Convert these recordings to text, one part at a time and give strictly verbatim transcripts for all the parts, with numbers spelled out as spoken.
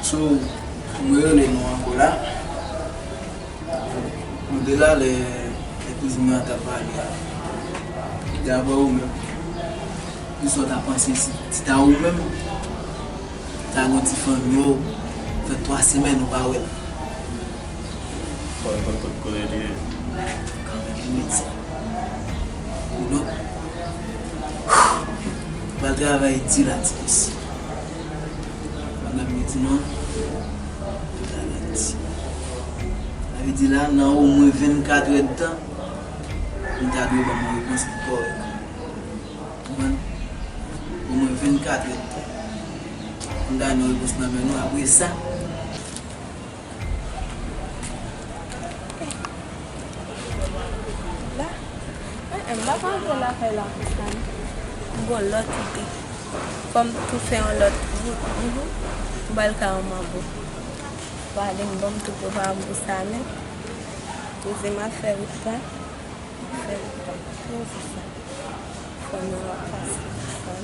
So, mwen rele nou ankò la. Nou te la lè, lè kouzin mwen an t ap pale a. Dabò ou menm, kisa w ta panse si, si ta ou menm, ta gen yon ti fanmi w, fè twa semèn ou pa wè l? Fò l konn kot kote li ye. Kanmenm, li medsen. Ou donk, pral travay di la, ti mesye. Pandan m di non, ou ta redi. Sa vle di la, nan omwen vennkat èdtan, nou ta dwe ban m yon repons ki kòrèk. Konprann? Omwen vennkat èdtan. Nou ta jwenn yon repons nan men nou. Apre sa, la, eh, eh, m pa konn antre lakay la konsa, non. M gon lòt ide. Fò m tou fè yon lòt wout. Mhm. M pral ka yon manbo. Pale m, ban m tou prepare m pou sa menm. Kouzin m ap fè wout la. M ap fè wout la. Poze sa. Fò nou ap pase pou sa.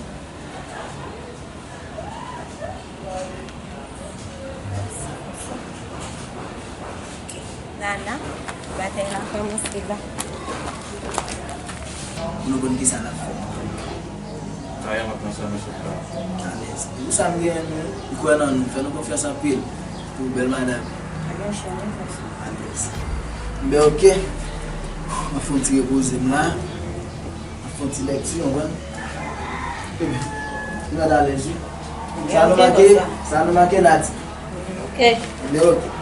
Nana, batay la kòmanse la. Nou konn kisa n ap fè. Kaya m ap nan sa mesye la. Alèz. Pou sa m gen nou, m kwè nan nou, fè nou konfyans anpil pou bèl madanm. Pa gen chwa, non, frè. Alèz. Ben, oke. M ap fè yon ti repoze m la. Fè yon ti lèkti, w konprann? Ebyen, nou rete alèz, wi. Sa nou manke, sa nou manke, n a di. Ok. Ebyen, ok.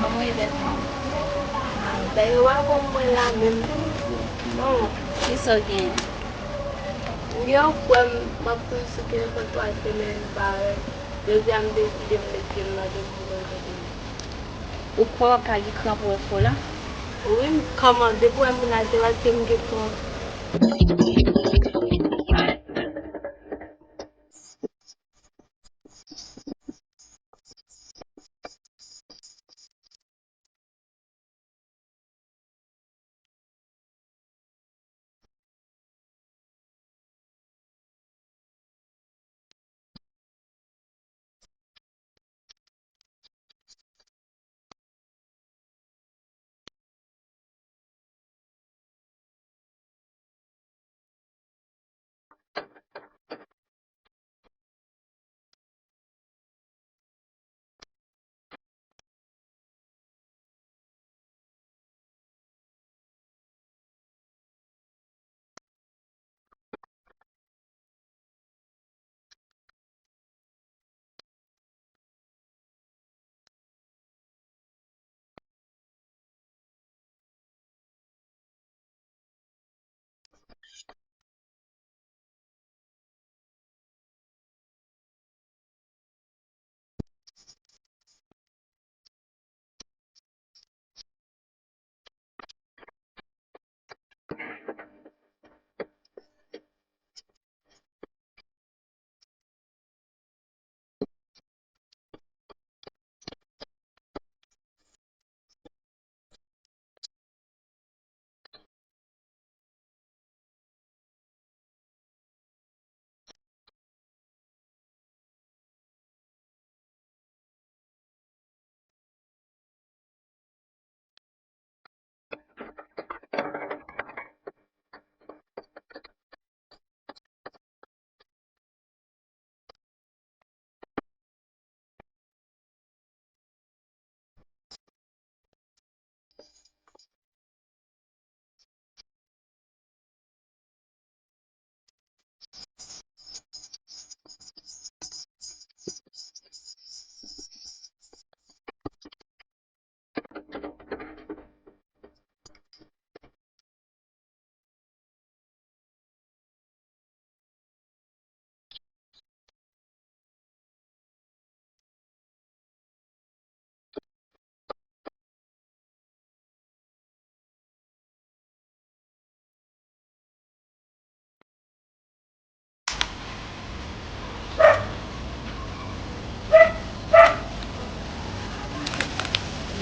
Kòman Ivèt? Dayè, w a konn mwen la menm. Non. Kisa w genyen? M gen yon frè m, m ap kouri sou telefòn twa semèn, li pa rele. Jodi a, m deside m met pye m nan telefòn mwen kote li. Ou kwè w ap ka gen kran pou wè frè w la? Wi, m kòman, depi w wè m nan te wè se m gen kran.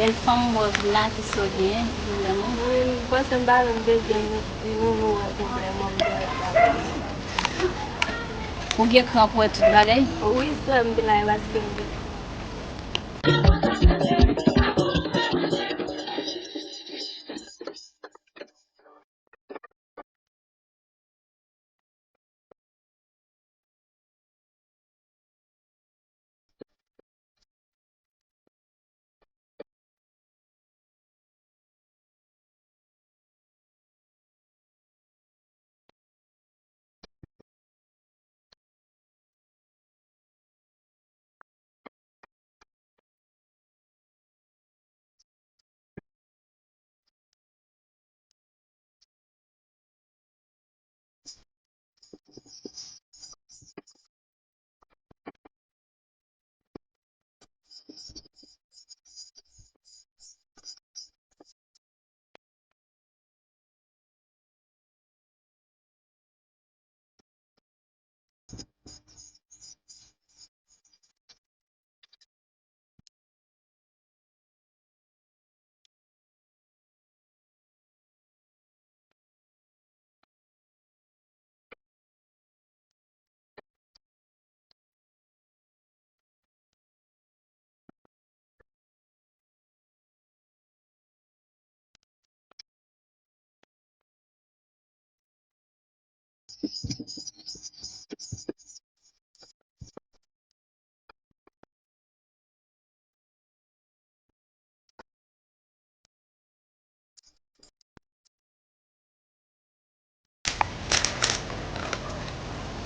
Bèl fanm wòz la, kisa w gen, ki pwoblèm ou? Mwen, m panse m pa menm bezwen di nou, nou wè pwoblèm mwen, m bezwen travay. Ou gen kran pou wè tout bagay? Wi, sè m, m vin la, e paske m gen.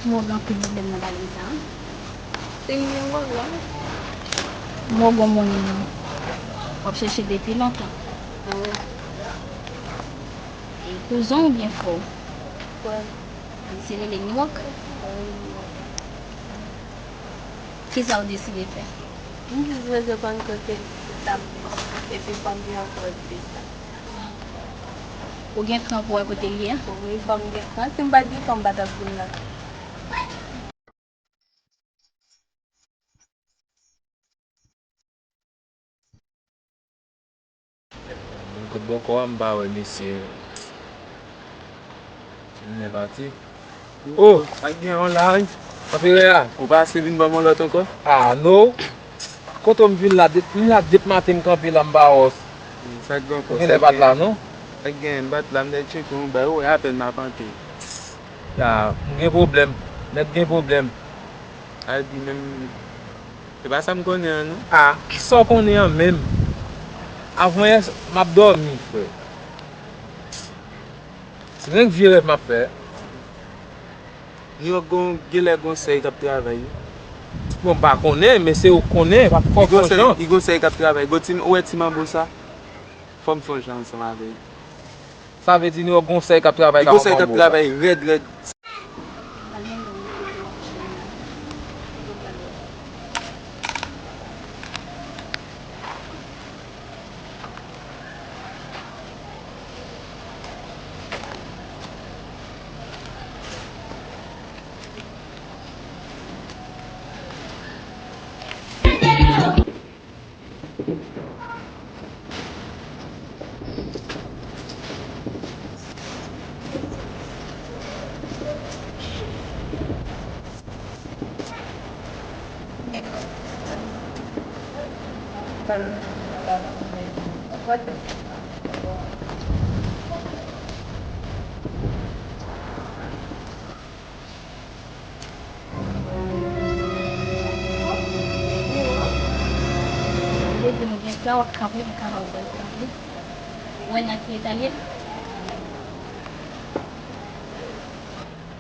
Mwen gen anpil pwoblèm nan bagay sa a. Se m gen pwoblèm. Mwen gen moun w ap chèche depi lontan. Mwen. E kouzen w oubyen frè w? Frè m. Misye rele Niwòk? Wi. Kisa w deside fè? M jis bezwen konn kote l t ap, epi fò m gen yon kòd pita. Ou gen kran pou wè kote l ye a? Wi, fò m gen kran. Si m pa t gen kran, m pa t ap vin la. Mwen kote bòkò a, m pa wè mesye. Li pati. Oh, pa gen yon la, wi. Anpire a. Ou pa ase vin ban m yon lòt ankò? Ah, no. Kote m vin la, de-, m la depi maten m kanpe la, m pa wè w. Sa k gen ankò? Ou genlè pa t la, non? Sa k gen, m pa t la, m te tcheke yon bay, ou wè apèn m ap antre. Ya, m gen pwoblèm. Nèt gen pwoblèm. Albi menm, se pa sa m konnen an, non. A, sa w konnen an menm? Avanyè, m ap dòmi, frè. Se menm vye rèv m ap fè. New York gon, genlè gon sèy k ap travay, wi. Bon, m pa konnen, men se ou k konnen, w ap fè w fè yon jan. Li gon sèy k ap travay. Gon ti, ou wè ti manbo sa? Fò m fè yon jan ansanm avè l. Sa vle di New York gon sèy k ap travay. Li gon sèy k ap travay rèd, rèd.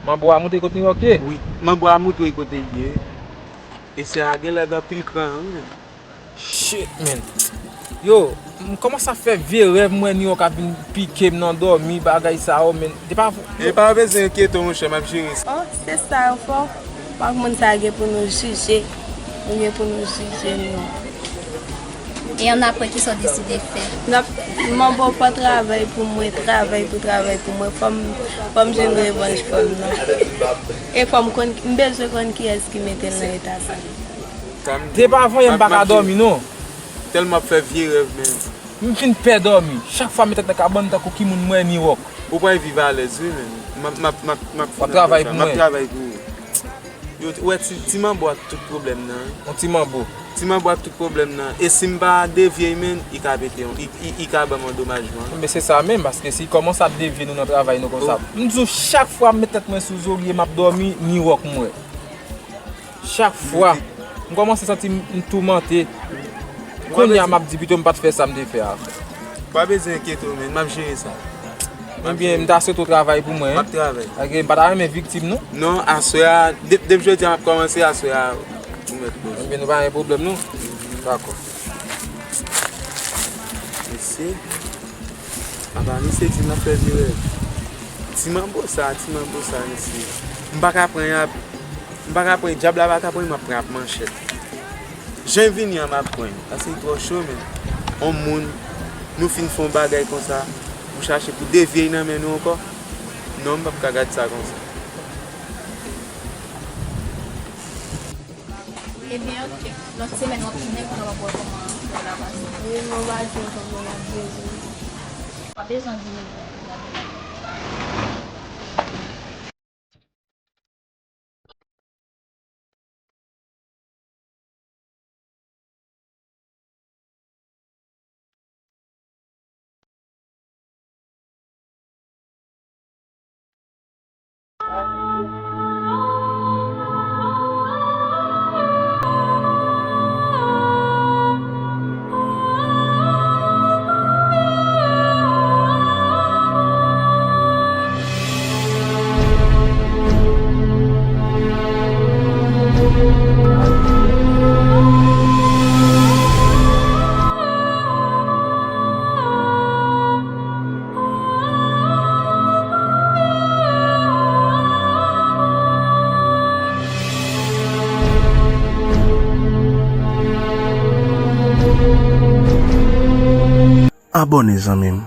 Manbo a montre kote New York ye? Wi, manbo a montre kote l ye. E sè a genlè gen anpil kran, wi. Shit, man. Yo, m kòmanse ap fè vye rèv, m wè New York ap vin pike m nan dòmi, bagay sa yo, man. Depi avan. E pa bezwen enkyete w, monchè, m ap jere sa. Oh, se sa yo fò. Fòk moun sa gen pou nou jije. Nou gen pou nou jije, non. E annapre, kisa w deside fè? N ap, m anba w pa travay pou mwen, travay pou travay pou mwen. Fò m, fò m jwenn revanj pa m nan. E fò m konn, m bezwen konn kiyès ki mete l nan eta sa. Depi avanyè m pa ka dòmi, non. Tèlman ap fè vye rèv, men. M fin pè dòmi. Chak fwa m met tèt nan kabann, tankou ki moun m wè New York. Ou pral viv alèz, wi, men. M ap, m ap, m ap, m ap fin travay pou mwen. M ap travay pou ou. Yo, ou wè ti, ti manbo ak tout pwoblèm nan, wi. Yon ti manbo. Ti manbo ak tout pwoblèm nan. E si m pa devye, men, li ka pete, li, li, li ka ban m yon domajman. Men se sa menm, paske si l kòmanse ap devye nou nan travay nou konsa. M di w, chak fwa m met tèt mwen sou zorye, m ap dòmi, New York m wè. Chak fwa, m kòmanse santi m, m toumante. Kounye a, m ap di pito m pa t fè sa m te fè a. Pa bezwen enkyete w, men, m ap jere sa. Ebyen, m ta swete w travay pou mwen. M ap travay. Paske m pa ta renmen viktim, non. Non, aswè a, de-, depi jodi a, m ap kòmanse, aswè a, ou mèt poze. Ebyen, nou pa gen pwoblèm, non. Dakò. Mesye, apa misye di m l ap fè vye rèv? Ti manbo sa, ti manbo sa, mesye. M pa ka pran y ap, m pa ka pran, dyab la pa ka pran, m ap pran y ap manchèt. Jan l vini an, m ap pran l, paske li twò cho, men. On moun, nou fin fè yon bagay konsa, pou chache pou devye l nan men nou ankò. Non, m p ap ka gad sa konsa. Ebyen, oke. Lòt semèn, w ap tounen pou nou wè kòman bagay la pase. Wi, mwen pa di w kòman l ap jere. W ap bezwen di nou. Abòne zanmi m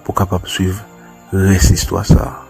pou w kapab swiv rès istwa sa a.